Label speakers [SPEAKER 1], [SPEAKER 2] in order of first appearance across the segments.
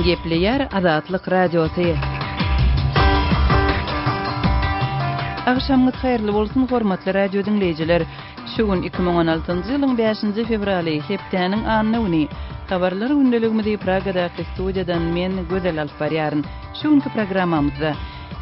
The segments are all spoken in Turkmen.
[SPEAKER 1] Gepleýär Azatlyk Radiosy. Agşamyňyz haýyrly bolsun, hormatly radio diňleýjiler! Şu gün 2016-njy ýylyň bäşinji fewraly, hepdäniň anna güni. Habarlar gündeligimizi Pragadaky studiýadan men, Gözel alyp barýaryn. Şu günki programmamyzda,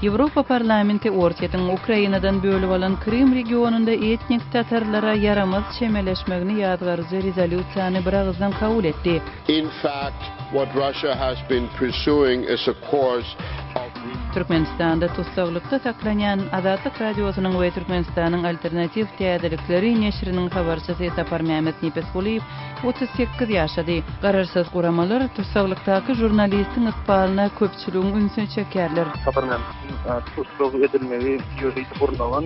[SPEAKER 1] Ýewropa Parlamenti Orsýetiň Ukrainadan bölüp alan Krym regionynda etnik tatarlara ýaramaz çemeleşmegini ýazgaryjy rezolýusiýany biragyzdan kabul etdi.
[SPEAKER 2] In fact, what Russia has been pursuing is a course of.
[SPEAKER 1] Türkmenistanda tussaglykda saklanýan Azatlyk Radiosynyň we Türkmenistanyň Alternatiw täzelikleri neşiriniň habarçysy Saparmämmet Nepesgulyýew 38 ýaşady. Garaşsyz guramalar tussaglykdaky žurnalistiň ykbalyna köpçüligiň ünsüni çekýärler.
[SPEAKER 3] Saparmämmediň tussag edilmegi ýörite gurnalan,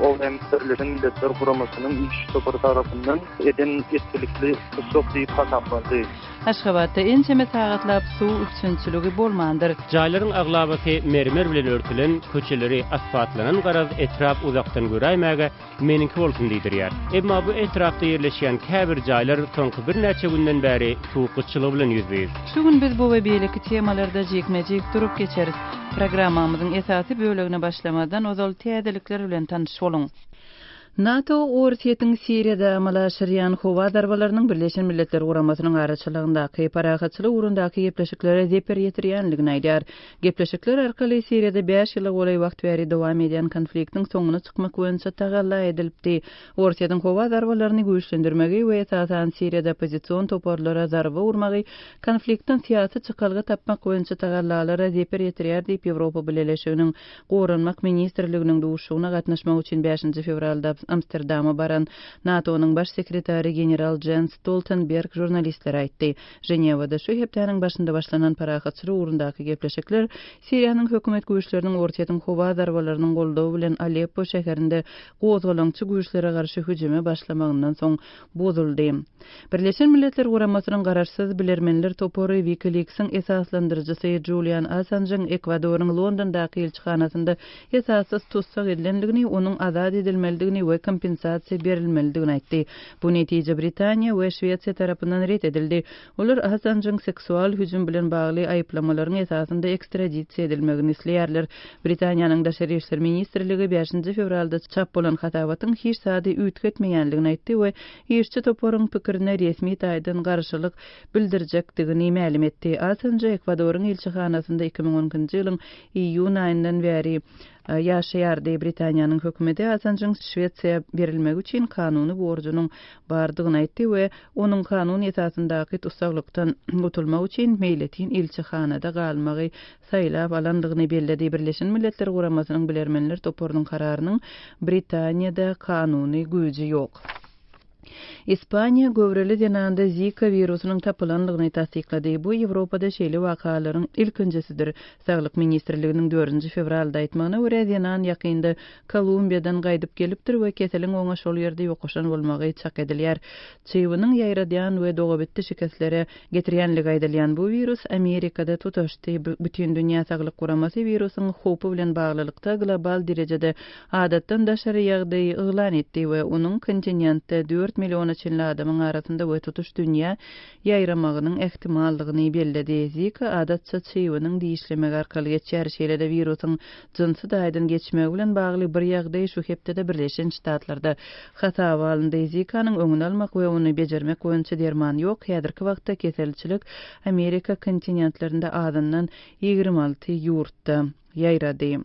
[SPEAKER 3] ol hem Birleşen Milletler Guramasynyň işçi topary tarapyndan eden-etdilikli tussag diýip hasaplandy.
[SPEAKER 1] Aşgabatda ençeme sagatlap suw üpjünçiligi bolmandyr.
[SPEAKER 4] Jaýlaryň aglabasy mermer bilen örtülen, köçeleri asfaltlanan garaz etrap uzakdan göräýmäge meniňki bolsun diýdirýär. Emma bu etrapda ýerleşýän käbir jaýlar soňky birnäçe günden bäri suw gytçylygy bilen ýüzbe-ýüz.
[SPEAKER 1] Şu gün biz bu we beýleki temalarda jikme-jik durup geçeris. Programmamyzyň esasy bölegine başlamazdan ozal täzelikler bilen tanyş boluň. NATO Orsýetiň Siriýada amala aşyrýan howa zarbalarynyň Birleşen Milletler Guramasynyň araçylygyndaky parahatçylyk ugrundaky gepleşiklere zeper ýetirýändigini aýdýar. Gepleşikler arkaly Siriýada bäş ýyla golaý wagt bäri dowam edýän konfliktiň soňuna çykmak boýunça tagalla edilipdi. Orsýetiň howa zarbalaryny güýçlendirmegi we esasan Siriýada oppozision toparlara zarba urmagy konfliktden syýasy çykalga tapmak boýunça tagallalara zeper ýetirýär diýip Ýewropa Bileleşiginiň Goranmak ministrliginiň duşuşygyna gatnaşmak üçin bäşinji fewralda Amsterdama baran NATO-nyň baş sekretary general Jens Stoltenberg žurnalistlere aýtdy. Ženewada şu hepdäniň başynda başlanan parahatçylyk ugrundaky gepleşikler Siriýanyň hökümet güýçleriniň Orsýetiň howa zarbalarynyň goldawy bilen Aleppo şäherinde gozgalaňçy güýçlere garşy hüjüme başlamagyndan soň bozuldy. Birleşen Milletler Guramasynyň garaşsyz bilermenler topary WikiLeaks-iň esaslandyryjysy Julian Assanjyň Ekwadoryň Londondaky ilçihanasynda esassyz tussag edilendigini, onuň azat edilmelidigini we kompensasiýa berilmelidigini aýtdy. Bu netije Britaniýa we Şwesiýa tarapyndan ret edildi. Olar Assanjyň seksual hüjüm bilen bagly aýyplamalaryň esasynda ekstradisiýa edilmegini isleýärler. Britaniýanyň Daşary işler ministrligi bäşinji fewralda çap bolan hasabatyň hiç zady üýtgetmeýändigini aýtdy we işçi toparyň pikirine resmi taýdan garşylyk bildirjekdigini mälim etdi. Assanj Ekwadoryň ilçihanasynda 2012-nji ýylyň iýun aýyndan bäri ýaşaýardy. Britaniýanyň hökümeti Assanjyň Şwesiýa berilmegi üçin kanuny borjunyň bardygyny aýtdy we onuň kanun esasyndaky tussaglykdan gutulmak üçin meýletin ilçihanada galmagy saýlap alandygyny belledi. Birleşen Milletler Guramasynyň bilermenler toparynyň kararynyň Britaniýada kanuny güýji ýok. Ispaniýa göwreli zenanda Zika wirusynyň tapylandygyny tassyklady. Bu Ýewropada şeýle wakalaryň ilkinjisidir. Saglyk ministrliginiň dördünji fewralda aýtmagyna görä, zenan ýakynda Kolumbiýadan gaýdyp gelipdir we keseliň oňa şol ýerde ýokaşan bolmagy çak edilýär. Çybynyň ýaýradýan we dogabitdi şikeslere getirýänligi aýdylýan bu wirus Amerikada tutaşdy. Bütindünýä saglyk guramasy wirusyň howpy bilen baglylykda global derejede adatdan daşary ýagdaýy yglan etdi we onuň kontinentde dört milliona çenli adamyň arasynda we tutuş dünýä ýaýramagynyň ähtimallygyny belledi. Zika adatça çybynyň dişlemegi arkaly geçýär, şeýle-de wirusyň jynsy taýdan geçmegi bilen bagly bir ýagdaý şu hepdede Birleşen Ştatlarda hasaba alyndy. Zikanyň öňüni almak we ony bejermek boýunça derman ýok, häzirki wagtda keselçilik Amerika kontinentlerinde azyndan 26 ýurtda ýaýrady.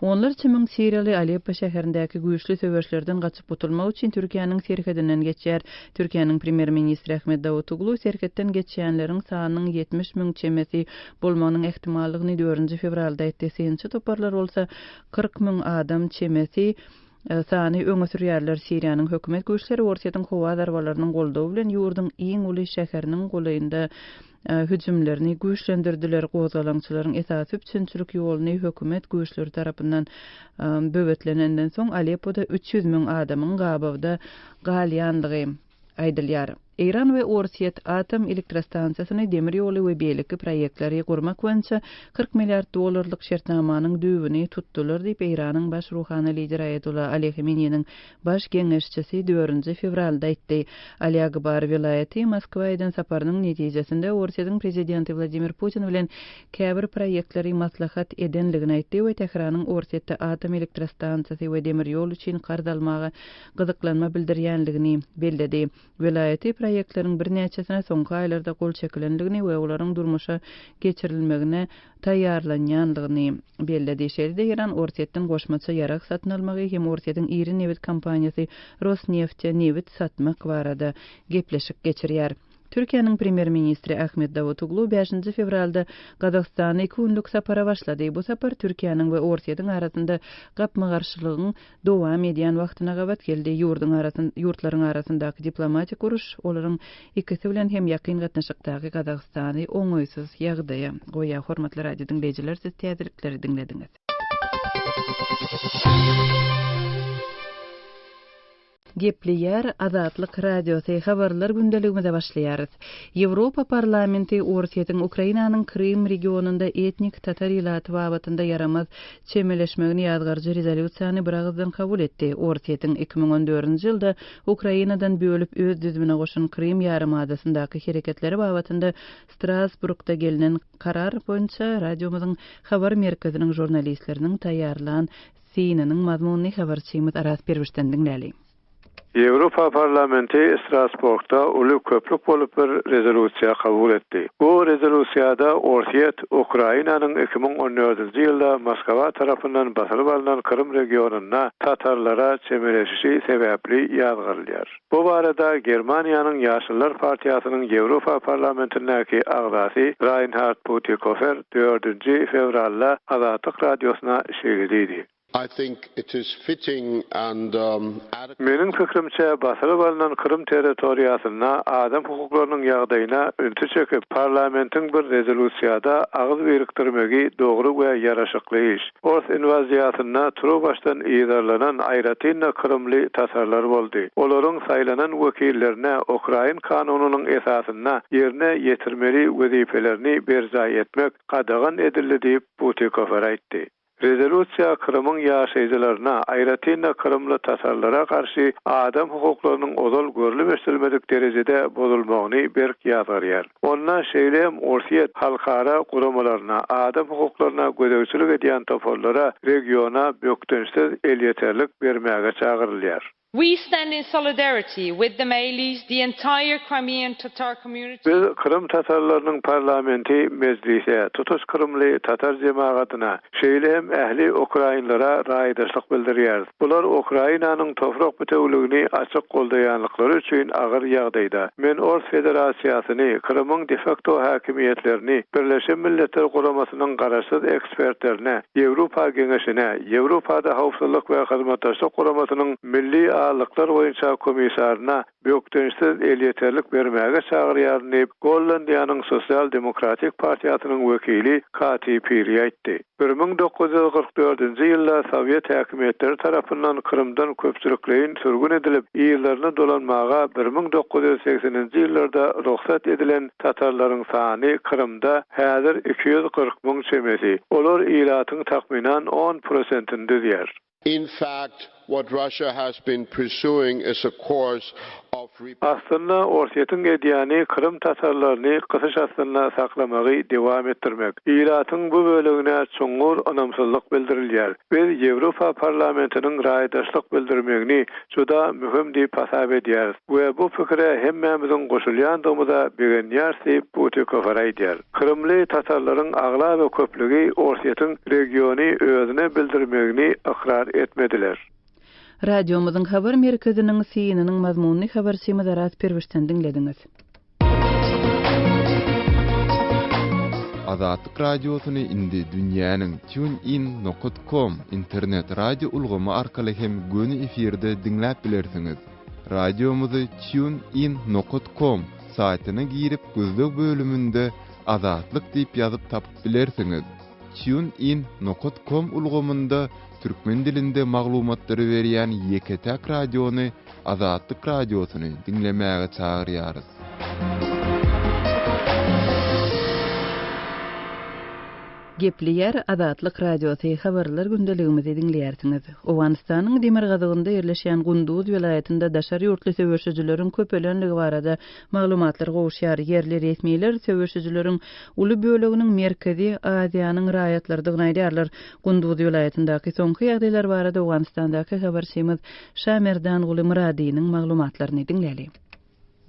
[SPEAKER 1] Onlarça müň siriýaly Aleppo şäherindäki güýçli söweşlerden gaçyp gutulmak üçin Türkiýäniň serhedinden geçýär. Türkiýäniň premýer-ministri Ahmet Dawutoglu serhetden geçýänleriň sanynyň 70 müň çemesi bolmagynyň ähtimallygyny dördünji fewralda aýtdy. Synçy toparlar bolsa 40 müň adam çemesi sany öňe sürýärler. Siriýanyň hökümet güýçleri Orsýetiň howa zarbalarynyň goldawy bilen ýurduň iň uly şäheriniň golaýynda hüjümlerini güýçlendirdiler. Gozgalaňçylaryň esasy üpjünçilik ýoluny hökümet güýçleri tarapyndan böwetlenenden soň Aleppoda 300 müň adamyň gabawda galýandygy aýdylýar. Eýran we Orsýet atom elektrostansiýasyny, demir ýoly we beýleki proýektleri gurmak boýunça 40 milliard dollarlyk şertnamanyň düwüni tutdular diýip, Eýranyň baş ruhany lideri Aýatolla Ali Hameneýiniň baş geňeşçisi dördünji fewralda aýtdy. Ali Akbar Welaýaty Moskwa eden saparynyň netijesinde Orsýetiň prezidenti Wladimir Putin bilen käbir proýektleri maslahat edenligini aýtdy we Tähranyň Orsýetde atom elektrostansiýasy we demir ýol üçin karz almaga gyzyklanma bildirýänligini belledi. Welaýaty proýektleriň birnäçesine soňky aýlarda gol çekilendigini we olaryň durmuşa geçirilmegine taýýarlanýandygyny belledi. Şeýle-de Eýran Orsýetden goşmaça ýarag satyn almagy hem Orsýetiň iri nebit kompaniýasy Rosnefte nebit satmak barada gepleşik geçirýär. Türkiýäniň premýer-ministri Ahmet Dawutoglu bäşinji fewralda Gazagystana iki günlük sapara başlady. Bu sapar Türkiýäniň we Orsýetiň arasynda gapma-garşylygyň dowam edýän wagtyna gabat geldi. Ýurduň arasyn ýurtlaryň arasyndaky diplomatik uruş olaryň ikisi bilen hem ýakyn gatnaşykdaky Gazagystany oňaýsyz ýagdaýa goýýar. Hormatly radio diňleýjiler, siz täzelikleri diňlediňiz. Gepleýär Azatlyk Radiosy, Habarlar gündeligimize başlaýarys. Ýewropa Parlamenti Orsýetiň Ukrainanyň Krym regionynda etnik tatar ilaty babatynda ýaramaz çemeleşmegini ýazgaryjy rezolýusiýany biragyzdan kabul etdi. Orsýetiň 2014-nji ýylda Ukrainadan bölüp öz düzümine goşan Krym ýarymadasyndaky hereketleri babatynda Strasburgda gelnen karar boýunça radiomyzyň habar merkeziniň žurnalistleriniň taýýarlan Synynyň mazmunyny habarçymyz Araz Perwişden diňläliň.
[SPEAKER 5] Ýewropa Parlamenti Strasburgda uly köplük bolup bir rezolýusiýa kabul etdi. Bu rezolýusiýada Orsýet Ukrainanyň 2014-nji ýylda Moskwa tarapyndan basylyp alnan Krym regionynda tatarlara çemeleşişi sebäpli ýazgarylýar. Bu barada Germaniýanyň Ýaşyllar partiýasynyň Ýewropa Parlamentindäki agzasy Raýnhard Butikofer dördünji fewralda Azatlyk Radiosyna şeýle diýdi.
[SPEAKER 2] I think it is fitting and adequate.
[SPEAKER 5] Meniň pikirimçe, basylyp alnan Krym territoriýasynda adam hukuklarynyň ýagdaýyna ünsi çekip, parlamentiň bir rezolýusiýada agyz birikdirmegi dogry we ýaraşykly iş. Ors inwaziýasynda turuwbaşdan yzarlanan, aýratyn-da krymly tatarlar boldy. Olaryň saýlanan wekillerine ukrain kanunynyň esasynda ýerine ýetirmeli wezipelerini berjaý etmek gadagan edildi diýip, Butikofer aýtdy. Rezolýusiýa Krymyň ýaşaýjylaryna, aýratyn-da krymly tatarlara garşy adam hukuklarynyň ozal görlüp-eşidilmedik derejede bozulmagyny berk ýazgarýar. Onda şeýle hem Orsýet halkara guramalaryna, adam hukuklaryna gözegçilik edýän toparlara regiona bökdençsiz elýeterlik bermäge çagyrylýar.
[SPEAKER 6] We stand in solidarity with the Mejlis, the entire Crimean Tatar community.
[SPEAKER 5] Biz Krym tatarlarynyň parlamenti Mejlise, tutuş krymly tatar jemagatyna, şeýle hem ähli ukrainlere raýdaşlyk bildirýäris. Bular Ukrainanyň toprak bitewüligini açyk goldaýanlyklary üçin agyr ýagdaýda. Men Ors Federasiýasyny, Krymyň de-fakto häkimiýetlerini, Birleşen Milletler Guramasynyň garaşsyz ekspertlerine, Ýewropa Geňeşine, Ýewropada Howpsuzlyk we Hyzmatdaşlyk Guramasynyň Milli azlyklar boýunça komissaryna bökdençsiz elýeterlik bermäge çagyrýaryn diýip, Gollandiýanyň Sosial-demokratik partiýasynyň wekili Kati Piri aýtdy. 1944-nji ýylda sowet häkimiýetleri tarapyndan Krymdan köpçülikleýin sürgün edilip, yzlaryna dolanmaga 1980-nji ýyllarda rugsat edilen tatarlaryň sany Krymda häzir 240 müň çemesi. Olar ilatyň takmynan on prosentini düzýär.
[SPEAKER 2] In fact, what Russia has been pursuing is a course of.
[SPEAKER 5] Aslynda, Orsýetiň edýäni Krym tatarlaryny gysyş astynda saklamagy dowam etdirmek. Ilatyň bu bölegine çuňňur ynamsyzlyk bildirilýär. Biz Ýewropa Parlamentiniň raýdaşlyk bildirmegini juda möhüm diýip hasap edýäris we bu pikire hemmämiziň goşulýandygymyza begenýäris diýip, Butikofer aýdýar. Krymly tatarlaryň aglaba köplügi Orsýetiň regiony özüne bildirmegini ykrar etmediler.
[SPEAKER 1] Radiomyzyň habar merkeziniň synynyň mazmunyny habarçymyz Araz Perwişden diňlediňiz.
[SPEAKER 7] Azatlyk Radiosyny indi dünýäniň TuneIn nokat com internet radio ulgamy arkaly hem göni efirde diňläp bilersiňiz. Radiomyzy TuneIn nokat com saýtyna girip gözleg bölüminde Azatlyk diýip ýazyp tapyp bilersiňiz. TuneIn nokat com ulgamynda türkmen dilinde maglumatlary berýän ýeke-täk radiony. Azatlyk Radiosyny diňlemäge çagyrýarys.
[SPEAKER 1] Gepleýär Azatlyk Radiosy, Habarlar gündeligimizi diňleýärsiňiz. Owganystanyň demirgazygynda ýerleşýän Gunduz welaýatynda daşary ýurtly söweşijileriň köpelenligi barada maglumatlar gowuşýar. Ýerli resmiler söweşijileriň uly böleginiň Merkezi Aziýanyň raýatlarydygyny aýdýarlar. Gunduz welaýatyndaky soňky ýagdaýlar barada Owganystandaky habarçymyz Şamerdanguly Myradynyň maglumatlaryny diňläli.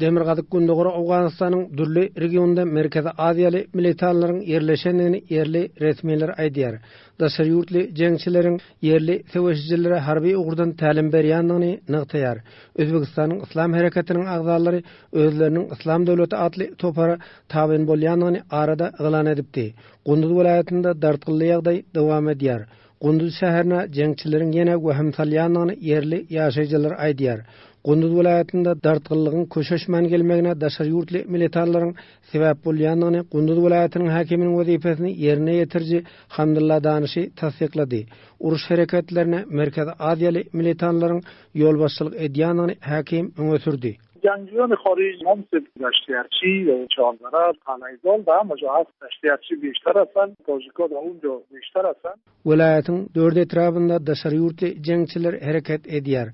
[SPEAKER 8] Demirgazyk-gündogar Owganystanyň dürli regionynda Merkezi Aziýaly militanlaryň ýerleşendigini ýerli resmiler aýdýar. Daşary ýurtly jeňçileriň ýerli söweşijilere harby ugurdan tälim berýändigini nygtaýar. Özbegistanyň Yslam hereketiniň agzalary özleriniň Yslam döwleti atly topara tabyn bolýandygyny arada yglan edipdi. Gunduz welaýatynda dartgynly ýagdaý dowam edýär. Gunduz şäherine jeňçileriň ýene wehim salýandygyny ýerli ýaşaýjylar aýdýar. Gunduz welaýatynda dartgynlygyň köşeşmän gelmegine daşary ýurtly militanlaryň sebäp bolýandygyny Gunduz welaýatynyň häkiminiň wezipesini ýerine ýetiriji Hamdylla Danyşy tassyklady. Uruş hereketlerine Merkezi Aziýaly militanlaryň ýolbaşçylyk edýändigini häkim öňe sürdi.
[SPEAKER 9] جنگجویان خارج ما مثل دشت ارچی و چهاردره قلعه در همه جا هست دشت ارچی بیشتر هستن تاجیکا در اونجا بیشتر هستن.
[SPEAKER 8] Welaýatyň dört etrabynda daşary ýurtly jeňçiler hereket edýär.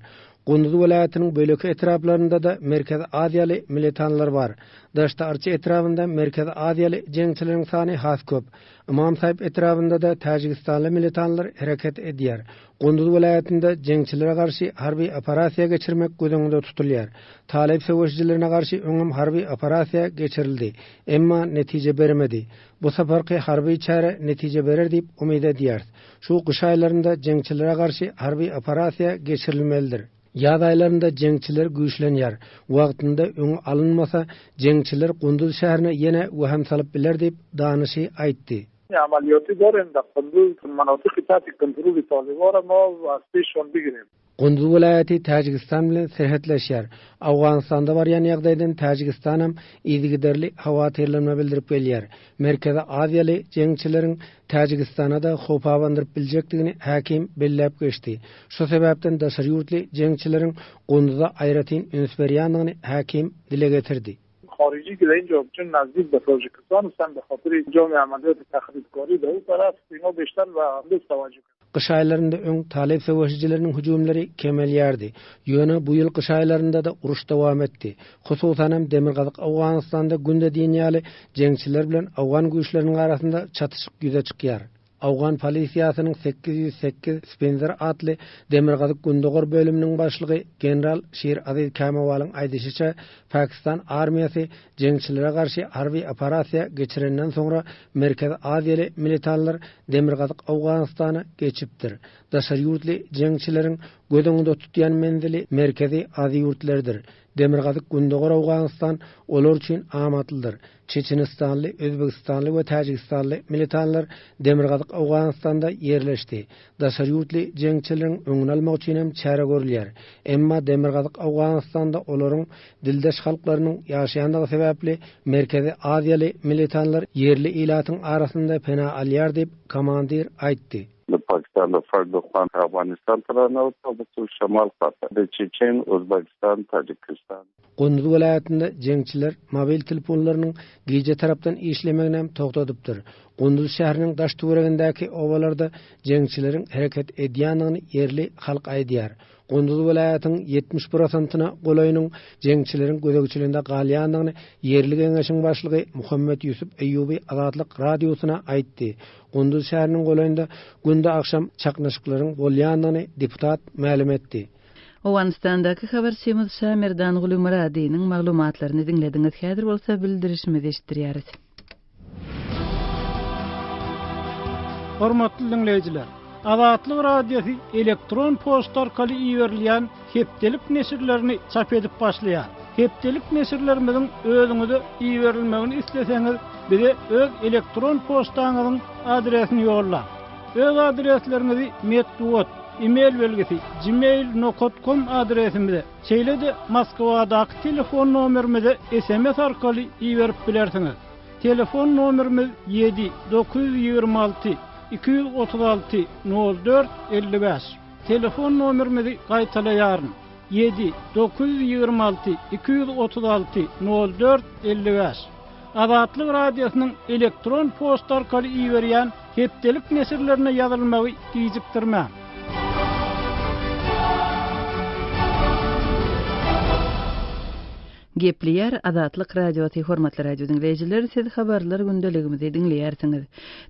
[SPEAKER 8] Gunduz welaýatynyň beýleki etraplarynda-da Merkezi Aziýaly militanlar bar. Daşty Arçy etrabynda Merkezi Aziýaly jeňçileriň sany has köp. Ymam Saýyp etrabynda-da täjigistanly militanlar hereket edýär. Gunduz welaýatynda jeňçilere garşy harby operasiýa geçirmek göz öňünde tutulýar. Talyp söweşijilerine garşy öňem harby operasiýa geçirildi. Emma netije bermedi. Bu saparky harby çäre netije berer diýip umyt edýäris. Şu gyş aýlarynda jeňçilere garşy harby operasiýa geçirilmelidir. Ýaz aýlarynda jeňçiler güýçlenýär. Wagtynda öňi alynmasa, jeňçiler Gunduz şäherine ýene wehim salyp biler diýip, Danyşy aýtdy.
[SPEAKER 9] عملیاتی داریم در قندوز مناطق تحت کنترل طالبان را ما از پیششان بگیریم.
[SPEAKER 8] Gunduz welaýaty Täjigistan bilen serhetleşýär. Owganystanda barýan ýagdaýdan Täjigistanam yzygiderli howatyrlanma bildirip gelýär. Merkezi Aziýaly jeňçileriň Täjigistana-da howp abandyryp biljekdigini häkim belläp geçdi. Şu sebäpden daşary ýurtly jeňçileriň Gunduza aýratyn üns berýändigini häkim dile getirdi.
[SPEAKER 9] خارجی که در اینجا چون نزدیک به تاجیکستان هستند به خاطر انجام عملیات تخریبکاری به او طرف اینا بیشتر به هندوز توجه
[SPEAKER 8] Gyş aýlarynda öň talyp söweşijileriniň hüjümleri kemelýärdi. Ýöne bu ýyl gyş aýlarynda-da uruş dowam etdi. Hususanam demirgazyk Owganystanda günde diýen ýaly jeňçiler bilen owgan güýçleriniň arasynda çatyşyk ýüze çykýar. Owgan polisiýasynyň 808 Spenzer atly demirgazyk-gündogar bölüminiň başlygy general Şir Aziz Kämowalyň aýdyşyça, Pakistan armiýasy jeňçilere garşy harby operasiýa geçirenden soňra Merkezi Aziýaly militanlar demirgazyk Owganystana geçipdir. Daşary ýurtly jeňçileriň göz öňünde tutýan menzili Merkezi Aziýa ýurtlarydyr. Demirgazyk-gündogar Owganystan olar üçin amatlydyr. Çeçenistanly, özbegistanly we täjigistanly militanlar demirgazyk Owganystanda ýerleşdi. Daşary ýurtly jeňçileriň öňüni almak üçin hem çäre görülýär. Emma demirgazyk Owganystanda olaryň dildeş halklarynyň ýaşaýandygy sebäpli Merkezi Aziýaly militanlar ýerli ilatyň arasynda pena alýar diýip, komandir aýtdy.
[SPEAKER 10] د پاکستان د فرد دښمن افغانستان ته رانوت او د شمال خواته د چچن، ازبکستان، تاجکستان.
[SPEAKER 8] Gunduz welaýatynda jeňçiler mobil telefonlarynyň gije tarapdan işlemeginem togtadypdyr. Gunduz şäheriniň daş-töweregindäki obalarda jeňçileriň hereket edýändigini ýerli halk aýdýar. Gunduz welaýatyň 70 prosentyna golaýynyň jeňçileriň gözegçiliginde galýandygyny ýerli geňeşiň başlygy Muhammet Ýusup Eýýuby Azatlyk Radiosyna aýtdy. Gunduz şäheriniň golaýynda günde agşam çaknyşyklaryň bolýandygyny deputat mälim etdi.
[SPEAKER 1] Owganystandaky habarçymyz Şamerdanguly Myradynyň maglumatlaryny diňlediňiz. Häzir bolsa bildirişimizi eşitdirýäris.
[SPEAKER 11] Hormatly diňleýjiler! Azatlyk Radiosy elektron poçta arkaly iberilýän hepdelik neşirlerini çap edip başlaýar. Hepdelik neşirlerimiziň özüňize iberilmegini isleseňiz, bize öz elektron poçtaňyzyň adresini ýollaň. Öz adresleriňizi metbugat, e-mail belgisi, gmail nokat kom adresimize, şeýle-de Moskwadaky telefon nomerimize sms arkaly iberip bilersiňiz. Telefon nomerimiz ýedi, 926, 236, 04, 55. Telefon nomerimizi gaýtalaýaryn. 7 926 236 04 55. Azatlyk Radiosynyň elektron poçta arkaly iberýän hepdelik neşirlerine ýazylmagy gijikdirmäň.
[SPEAKER 1] Gepleýär Azatlyk Radiosy Hormatly radio diňleýjiler siz habarlar gündeligimizi diňleýärsiňiz.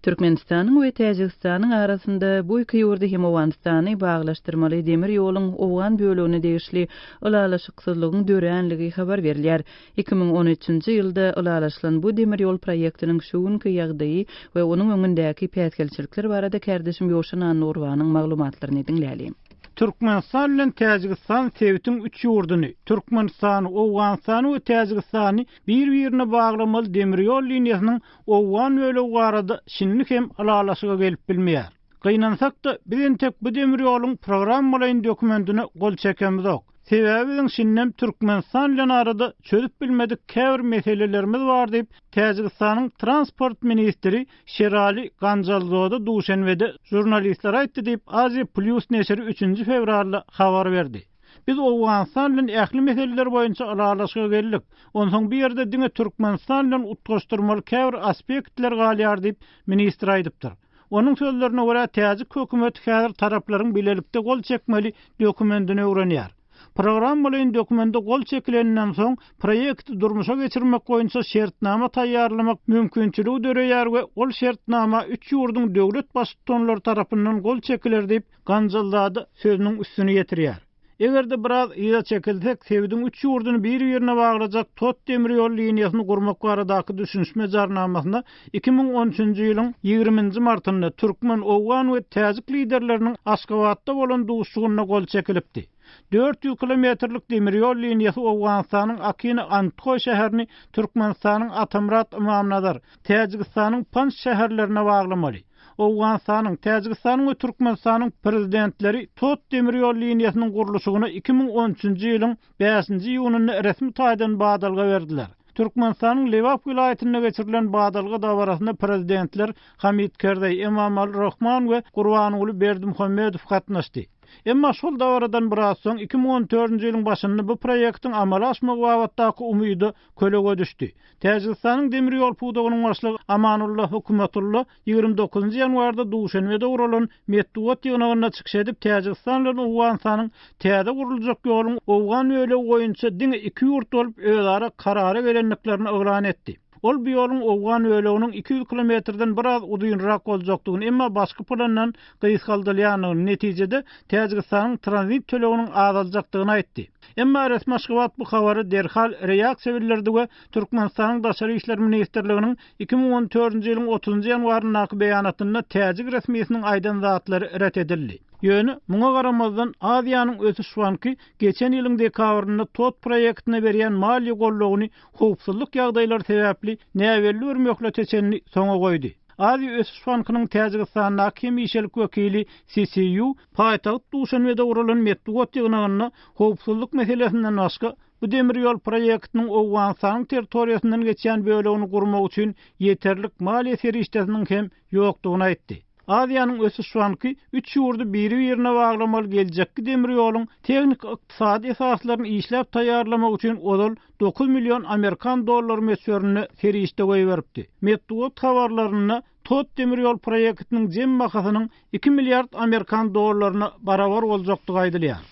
[SPEAKER 1] Türkmenistanyň we Täjigistanyň arasynda bu iki ýurdy hem Owganystany baglaşdyrmaly demir ýoluň owgan bölegine degişli ylalaşyksyzlygyň döränligi habar berilýär. 2013-nji ýylda ylalaşylan bu demir ýol proýektiniň şu günki ýagdaýy we onuň öňündäki päsgelçilikler barada kärdeşim Ýowşan Annagurbanyň maglumatlaryny diňläliň.
[SPEAKER 11] Türkmenistan bilen Täjigistan sebitiň üç ýurduny, Türkmenistany, Owganystany we Täjigistany bir-birine baglamaly demir ýol liniýasynyň owgan bölegi barada şindi hem ylalaşyga gelip bilmeýär. Gynansak-da, biz entek bu demir ýoluň programmalaýyn dokumentine gol çekemizok. Sebäbi biziň şindem Türkmenistan bilen arada çözüp bilmedik käbir meselelerimiz bar diýip, Täjigistanyň transport ministri Şerali Ganjalzoda Duşenbede žurnalistlere aýtdy diýip, Asia Plus neşiri üçünji fewralda habar berdi. Biz Owganystan bilen ähli meseleler boýunça ylalaşyga geldik. Onsoň bu ýerde diňe Türkmenistan bilen utgaşdyrmaly käbir aspektler galýar diýip, ministr aýdypdyr. Onuň sözlerine görä, täjik hökümeti häzir taraplaryň bilelikde gol çekmeli dokumendini öwrenýär. Programmalaýyn dokumende gol çekileninden soň, proýekti durmuşa geçirmek boýunça şertnama taýýarlamak mümkinçiligi döreýär we ol şertnama üç ýurduň döwlet baştutanlary tarapyndan gol çekiler diýip, Ganjalzada sözüniň üstüni ýetirýär. Eger-de biraz yza çekilsek, sebitiň üç ýurduny bir-birine baglajak tot demir ýol liniýasyny gurmak baradaky düşünişme jarnamasyna 2013-nji ýylyň ýigriminji martynda türkmen, owgan we täjik liderleriniň Aşgabatda bolan duşuşygynda gol çekilipdi. 400 kilometrlik demir ýol liniýasy Owganystanyň Akina-Andhoý şäherini Türkmenistanyň Atamyrat Ymamnazar, Täjigistanyň Panj şäherlerine baglamaly. Owganystanyň, Täjigistanyň we Türkmenistanyň Prezidentleri tot demir ýol liniýasynyň gurluşygyna 2013-nji ýylyň bäşinji iýunynda resmi taýdan badalga berdiler. Türkmenistanyň Lebap welaýatynda geçirilen badalga dabarasyna Prezidentler Hamid Kerzeý, Emomali Rahmon we Gurbanguly Berdimuhamedow gatnaşdy. Emma şol dabaradan biraz soň, 2014-nji ýylyň başynda bu proýektiň amala aşmagy babatdaky umyda kölege düşdi. Täjigistanyň demir ýol pudagynyň başlygy Amanulla Hukmatulla 29 njy ýanwarda Duşenbede guralan metbugat ýygnagynda çykyş edip, Täjigistan bilen Owganystanyň täze guruljak ýoluň owgan bölegi boýunça diňe iki ýurt bolup özara karara gelendiklerini yglan etdi. Ol bu ýoluň owgan böleginiň 200 kilometrden biraz uzynrak boljakdygyny, emma başky plandan gysgaldylýandygyny, netijede Täjigistanyň tranzit töleginiň azaljakdygyny aýtdy. Emma resmi Aşgabat bu habara derhal reaksiýa bildirdi we Türkmenistanyň Daşary işler ministrliginiň 2014-nji ýylyň otuzynjy ýanwaryndaky beýanatynda täjik resmisiniň aýdan zatlary ret edildi. Ýöne, muňa garamazdan, Aziýanyň ösüş banky geçen ýylyň dekabrynda TOT proýektine berýän maliýe goldawyny howpsuzlyk ýagdaýlary sebäpli näbelli bir möhlete çenli soňa goýdy. Aziýa ösüş bankynyň Täjigistandaky hemişelik wekili CCU paýtagt Duşanbede guralan metbugat ýygnagynda howpsuzlyk meselesinden başga, bu demir ýol proýektiniň Owganystanyň territoriýasyndan geçýän bölegini gurmak üçin ýeterlik maliýe serişdesiniň hem ýokdugyny aýtdy. Aziýanyň ösüş banky üç ýurdy biri-birine baglamaly geljekki demir ýoluň tehniki-ykdysady esaslaryny işläp taýýarlamak üçin ozal 9 million amerikan dollary möçberinde serişde goýberipdi. Metbugat habarlarynda Tot demir ýol proýektiniň jem bahasynyň 2 milliard amerikan dollaryna barabar boljakdygy aýdylýar.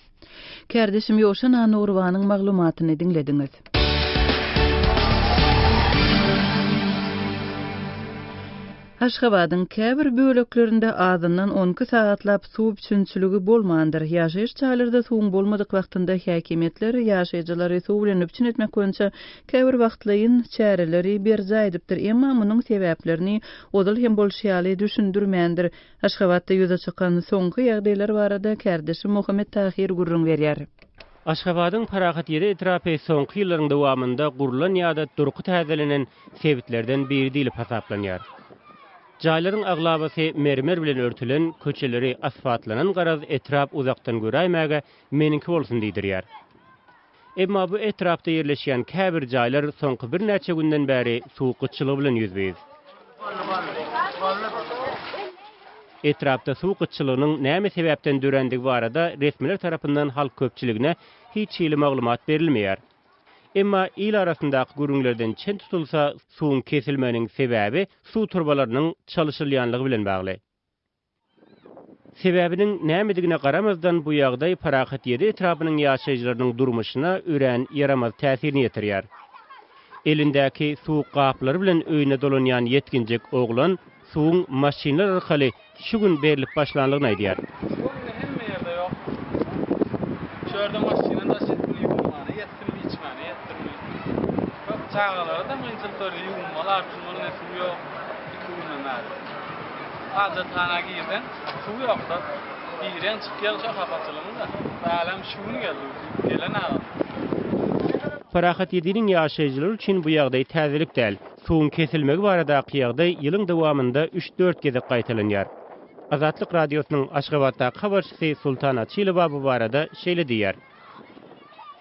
[SPEAKER 1] Kärdeşim Ýowşan Annagurbanyň maglumatyny diňlediňiz. Aşgabadyň käbir böleklerinde azyndan on iki sagatlap suw üpjünçiligi bolmandyr. Ýaşaýyş jaýlarda suwuň bolmadyk wagtynda häkimiýetler ýaşaýjylary suw bilen üpjün etmek boýunça käbir wagtlaýyn çäreleri berjaý edipdir, emma munuň sebäplerini ozal hem bolşy ýaly düşündirmändir. Aşgabatda ýüze çykan soňky ýagdaýlar barada kärdeşim Muhammet Tahyr gürrüň berýär.
[SPEAKER 4] Aşgabadyň Parahat ýedi etrapy soňky ýyllaryň dowamynda gurlan ýa-da durky täzelenen sebitlerden biri diýlip hasaplanýar. Jaýlaryň aglabasy mermer bilen örtülen, köçeleri asfaltlanan garaz etrap uzakdan göräýmäge meniňki bolsun diýdirýär. Emma bu etrapda ýerleşýän käbir jaýlar soňky birnäçe günden bäri suw gytçylygy bilen ýüzbe-ýüz. Etrapda suw gytçylygynyň näme sebäpden dörändigi barada resmiler tarapyndan halk köpçüligine hiç hili maglumat berilmeýär. Emma il arasyndaky gürrüňlerden çen tutulsa, suwuň kesilmeginiň sebäbi suw turbalarynyň çalyşylýanlygy bilen bagly. Sebäbiniň nämedigine garamazdan, bu ýagdaý Parahat ýedi etrapynyň ýaşaýjylarynyň durmuşyna örän ýaramaz täsirini ýetirýär. Elindäki suw gaplary bilen öýüne dolanýan ýetginjek oglan suwuň maşynlar arkaly şu gün berlip başlanlygyny aýdýar.
[SPEAKER 12] Suw indi hemme ýerde ýok. Şu ýerde maşyna daşytmy, ýuwunmana ýetsinmi, içmäne ýetsinmi. Köp çagalara-da kynçylyk döredi, ýuwunmaly, artynmaly ine suw ýok iki günden bäri. Hajathana girseň, suw ýok-da. Girýäň, çykýaň şo hapaçylygyň-da. Bälem şu gün geldi, gelen agam.
[SPEAKER 4] Parahat Ýediniň ýaşaýjylary üçin bu ýagdaý täzelik däl. Suwuň kesilmegi baradaky ýagdaý ýylyň dowamynda üç-dört gezek gaýtalanýar. Azatlyk Radiosynyň Aşgabatdaky habarçysy Sultan Açylowa bu barada şeýle diýýär.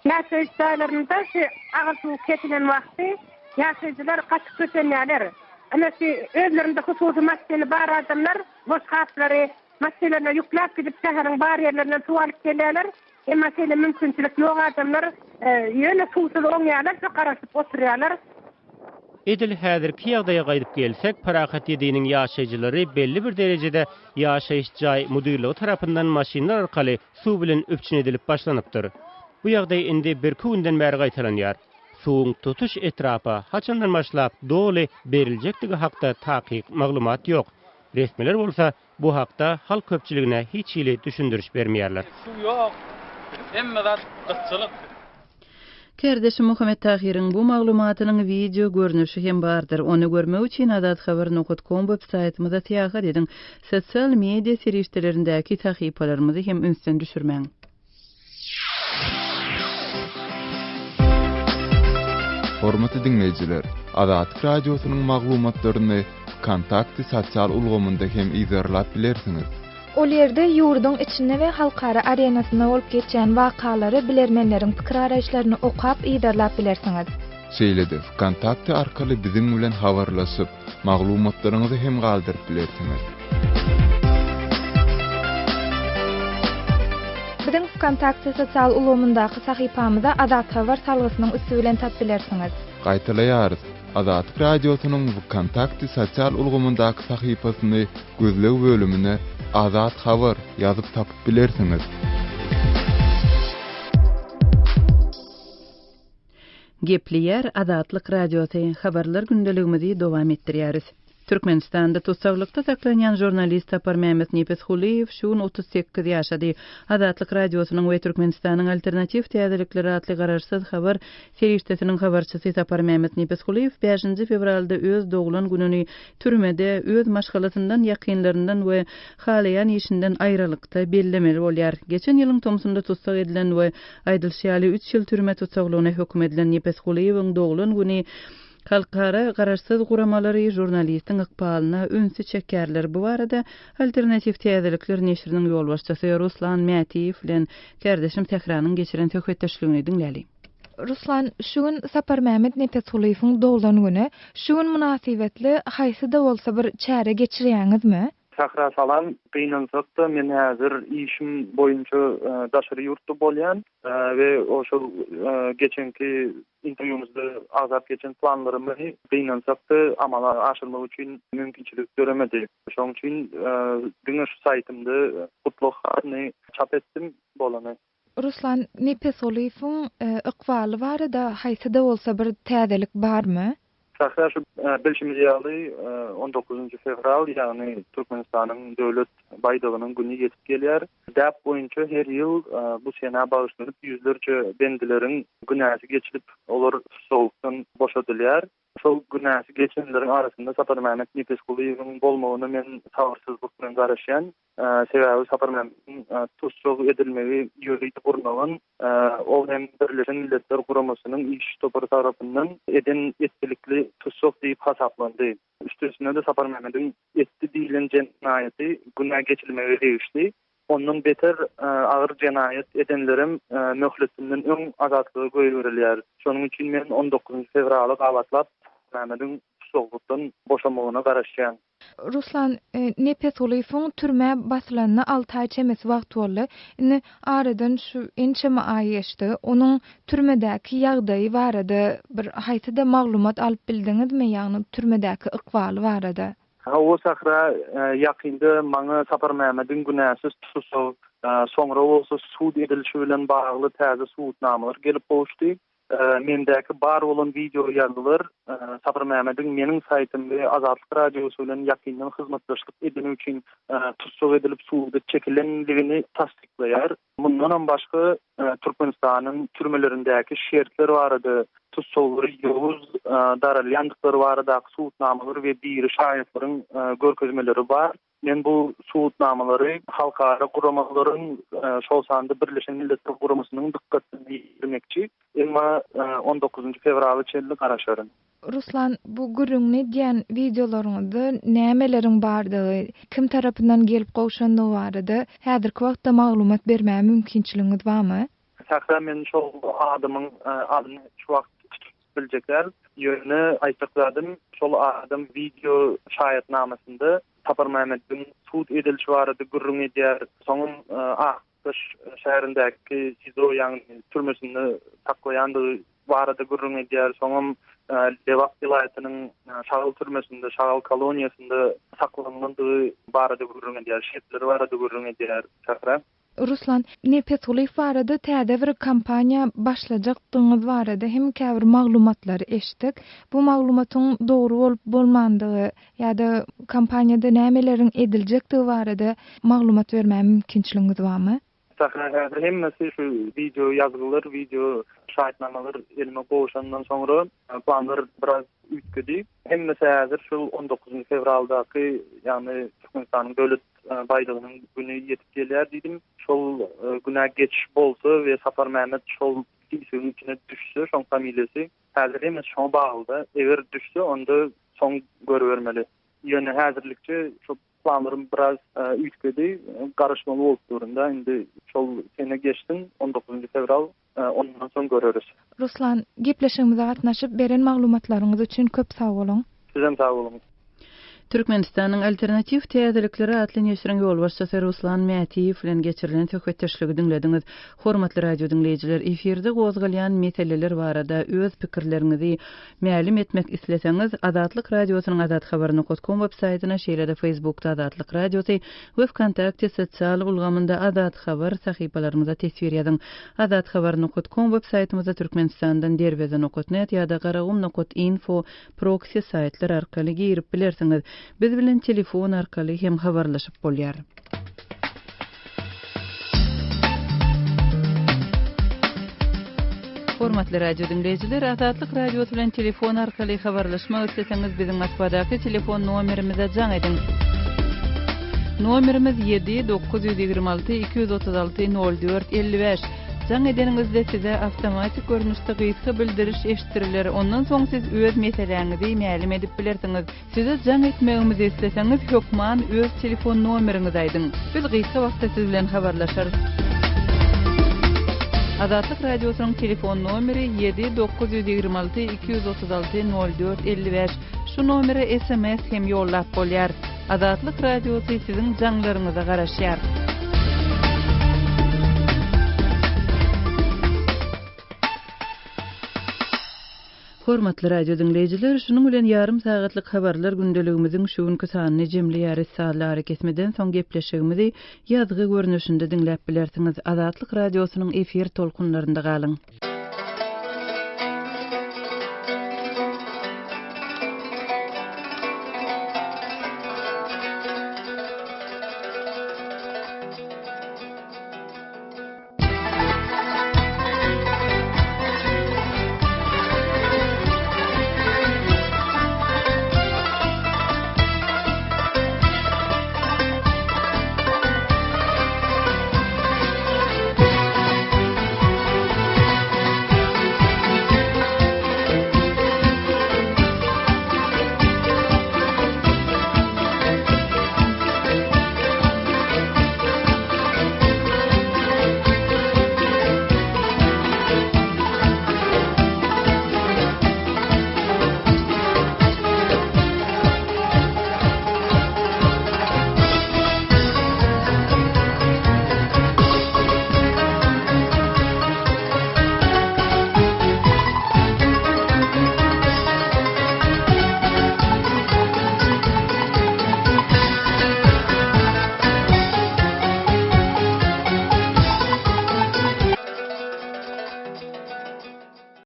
[SPEAKER 13] Ýaşaýyş jaýlarynda şu agyr suw kesilen wagty ýaşaýjylar gaty kösenýärler. Ine şu özlerinde hususy maşyny bar adamlar boş gaplary maşynlaryna ýükläp gidip şäheriň bar ýerlerinden suw alyp gelýärler. Emma şeýle mümkinçilik ýok adamlar ýöne suwsuz oňýarlar şo garaşyp oturýarlar.
[SPEAKER 4] Edil häzirki ýagdaýa gaýdyp gelsek, Parahat ýediniň ýaşaýjylary belli bir derejede ýaşaýyş jaý müdirligi tarapyndan maşynlar arkaly suw bilen üpjün edilip başlanypdyr. Bu ýagdaý indi birki günden bäri gaýtalanýar. Suwuň tutuş etrapa haçandan başlap doly beriljekdigi hakda takyk maglumat ýok. Resmiler bolsa Bu hakda halk köpçüligine hiç hili düşündiriş bermeýärler.
[SPEAKER 12] Suw ýok, hemme zat gytçylyk.
[SPEAKER 1] Kärdeşim Muhammet Tahyryň bu maglumatynyň wideo görnüşi hem bardyr. Ony görmek üçin azathabar nokat kom web saýtymyza syýahat ediň. Sosial media serişdelerindäki sahypalarymyzy hem ünsden düşürmäň.
[SPEAKER 7] Hormatly diňleýjiler, Azatlyk Radiosynyň maglumatlaryny Wkontakte sosial ulgamynda hem yzarlap bilersiňiz.
[SPEAKER 14] Ol ýerde ýurduň içinde we halkara arenasynda bolup geçýän wakalary, bilermenleriň pikir-garaýyşlaryny okap, yzarlap bilersiňiz.
[SPEAKER 7] Şeýle-de Wkontakte arkaly biziň bilen habarlaşyp, Maglumatlaryňyzy hem galdyryp bilersiňiz.
[SPEAKER 14] Biziň Wkontakte sosial ulgamyndaky sahypamyza Azathabar salgysynyň üsti bilen tap bilersiňiz.
[SPEAKER 7] Gaýtalaýarys, Azatlyk Radiosynyň Wkontakte sosial ulgamyndaky sahypasyny gözleg bölümine Azat Habar ýazyp tapyp bilersiňiz.
[SPEAKER 1] Gepleýär Azatlyk Radiosy, Habarlar gündeligimizi dowam etdirýäris. Türkmenistanda tussaglykda saklanýan žurnalist Saparmämmet Nepesgulyýew şu gün 38 ýaşady. Azatlyk Radiosynyň we Türkmenistanyň Alternatiw täzelikleri atly garaşsyz habar serişdesiniň habarçysy Saparmämmet Nepesgulyýew bäşinji fewralda öz doglan gününi türmede, öz maşgalasyndan, ýakynlaryndan we halaýan işinden aýralykda bellemeli bolýar. Geçen ýylyň tomsunda tussag edilen we Aýdylyşy ýaly, üç ýyl türme tussaglygyna höküm edilen Nepesgulyýewiň doglan güni halkara garaşsyz guramalary žurnalistiň ykbalyna ünsi çekýärler. Bu barada Alternatiw täzelikler neşiriniň ýolbaşçysy Ruslan Mätiýew bilen kärdeşim Sähranyň geçiren söhbetdeşligini diňläli.
[SPEAKER 14] Ruslan, şu gün Saparmämmet Nepesgulyýewiň doglan güni. Şu gün mynasybetli haýsy-da bolsa bir çäre geçirýäňizmi?
[SPEAKER 3] Sähra salam. Gynansak-da, men häzir işim boýunça daşary ýurtda bolýan we şol geçenki interwýumyzda agzap geçen planlarymy gynansak-da amala aşyrmak üçin mümkinçilik döremedi. Şonuň üçin diňe şu saýtymda gutlag hatyny çap etdim, bolany.
[SPEAKER 14] Ruslan Nepesgulyýewiň ykbaly barada haýsy-da bolsa bir täzelik barmy?
[SPEAKER 3] Sähra şu bilşimiz ýaly, on dokuzynjy fewral, ýagny Türkmenistanyň Döwlet baýdagynyň güni ýetip gelýär. Däp boýunça her ýyl bu senä bagyşlanyp ýüzlerçe bendileriň günäsi geçilip, olar tussaglykdan boşadylýar. Şol günäsi geçenleriň arasynda Saparmämmet Nepesgulyýewiň bolmagyna men sabyrsyzlyk bilen garaşýan. Sebäbi Saparmämmediň tussag edilmegi ýörite gurnalan, ol hem Birleşen Milletler Guramasynyň iş topary tarapyndan eden-etdilikli tussag diýip hasaplandy. Üstesine-de Saparmämmediň etdi diýlen jenaýaty günä geçilmege degişli. Ondan beter agyr jenaýat edenlerem möhletinden öň azatlyga goýberilýär. Şonuň üçin men on dokuzynjy fewrala gabatlap Saparmämmediň tussaglykdan boşamagyna garaşýan.
[SPEAKER 14] Ruslan Nepesgulyýewiň türmä basylanyna alty aý çemesi wagt boldy. Indi aradan şu ençeme aý geçdi. Onuň türmedäki ýagdaýy barada bir haýsy-da maglumat alyp bildiňizmi, ýagny türmedäki ykbaly barada?
[SPEAKER 3] Hawa Sähra, ýakynda maňa Saparmämmediň günäsiz tussag, soňra bolsa sud edilişi bilen bagly täze subutnamalar gelip gowuşdy. Mendäki bar bolan wideo ýazgylar Saparmämmediň meniň saýtym we Azatlyk Radiosy bilen ýakyndan hyzmatdaşlyk edeni üçin tussag edilip suda çekilendigini tassyklaýar. Mundanam başga Türkmenistanyň türmelerindäki şertler barada, tussaglary ýowuz daralýandyklary baradaky subutnamalar we diri şaýatlaryň görkezmeleri bar. Men bu subutnamalary halkara guramalaryň, şol sanda Birleşen Milletler Guramasynyň dykgatyna ýetirmekçi. Emma on dokuzynjy fewrala çenli garaşaryn.
[SPEAKER 14] Ruslan, bu gürrüňini edýän wideolaryňyzda nämeleriň bardygy, kim tarapyndan gelip gowşandygy barada häzirki wagtda maglumat bermäge mümkinçiligiňiz barmy?
[SPEAKER 3] Sähra men şol adamyň adyny şu wagt tutup biljek däl. Ýöne aýtjak zadym şol adam wideo şaýatnamasynda Saparmämmediň sud edilişi barada gürrüň edýär. Soňam Akdaş şäherindäki SIZO ýagny türmesinde saklaýandygy barada gürrüň edýär. Soňam Lebap welaýatynyň Şagal türmesinde, Şagal koloniýasynda saklanylandygy barada gürrüň edýär, şertleri barada gürrüň edýär Sähra.
[SPEAKER 14] Ruslan, Nepesgulyýew barada täze bir kampaniýa başlajakdygyňyz barada hem käbir maglumatlary eşitdik. Bu maglumatyň dogry bolup bolmandygy ýa-da kampaniýada nämeleriň ediljekdigi barada maglumat bermäge mümkinçiligiňiz barmy?
[SPEAKER 3] Sähra, häzir hemmesi şu wideo ýazgylar, wideo şaýatnamalar elime gowşandan soňra planlar biraz üýtgedi. Hemmesi häzir şu on dokuzynjy fewraldaky, ýagny Türkmenistanyň döwlet baýdagynyň güni ýetip gelýär diýdim. Şol güne geçiş bolsa we Saparmämmet şol spisogyň içine düşse, şoň familiýasy, häzir hemmesi şoňa bagly-da. Eger düşse, onda soň görübermeli. Ýöne häzirlikçe şu planlarym biraz üýtgedi. Garaşmaly bolup durun-da. Indi şol sene geçsin, on dokuzynjy fewral, ondan soň göreris.
[SPEAKER 14] Ruslan, gepleşigimize gatnaşyp, beren maglumatlaryňyz üçin köp sag boluň.
[SPEAKER 3] Sizem sag boluň.
[SPEAKER 1] Türkmenistanyň Alternatiw täzelikleri atly neşiriň ýolbaşçysy Ruslan Mätiýew bilen geçirilen söhbetdeşligi diňlediňiz. Hormatly radio diňleýjiler, efirde gozgalýan meseleler barada öz pikirleriňizi mälim etmek isleseňiz, Azatlyk Radiosynyň azathabar nokat kom web saýtyna, şeýle-de Facebookda Azatlyk Radiosy we Wkontakte sosial ulgamynda Azathabar sahypalarymyza teswir ýazyň. Azathabar nokat kom web saýtymyza Türkmenistandan Derweze nokat net ýa-da Garagum nokat info proksi saýtlar arkaly girip bilersiňiz. Biz bilen telefon arkaly hem habarlaşyp bolýar. Hormatly radio diňleýjiler, Azatlyk Radiosy bilen telefon arkaly habarlaşmak isleseňiz, biziň Moskwadaky telefon nomerimize jaň ediň. Nomerimiz 7 926 236 04 55. Jaň edeniňizde size awtomatik görnüşde gysga bildiriş eşitdiriler, ondan soň siz öz meseläňizi mälim edip bilersiňiz. Size jaň etmegimizi isleseňiz hökman öz telefon nomeriňizi aýdyň. Biz gysga wagtda siz bilen habarlaşarys. Azatlyk Radiosynyň telefon nomeri 7 926 236 04 55. Şu nomere sms hem ýollap bolýar. Azatlyk Radiosy siziň jaňlaryňyza garaşýar. Hormatly radio diňleýjiler, şunuň bilen ýarym sagatlyk habarlar gündeligimiziň şu günki sanyny jemleýäris. Sazly arakesmeden soň gepleşigimizi ýazgy görnüşinde diňläp bilersiňiz. Azatlyk Radiosynyň efir tolkunlarynda galyň.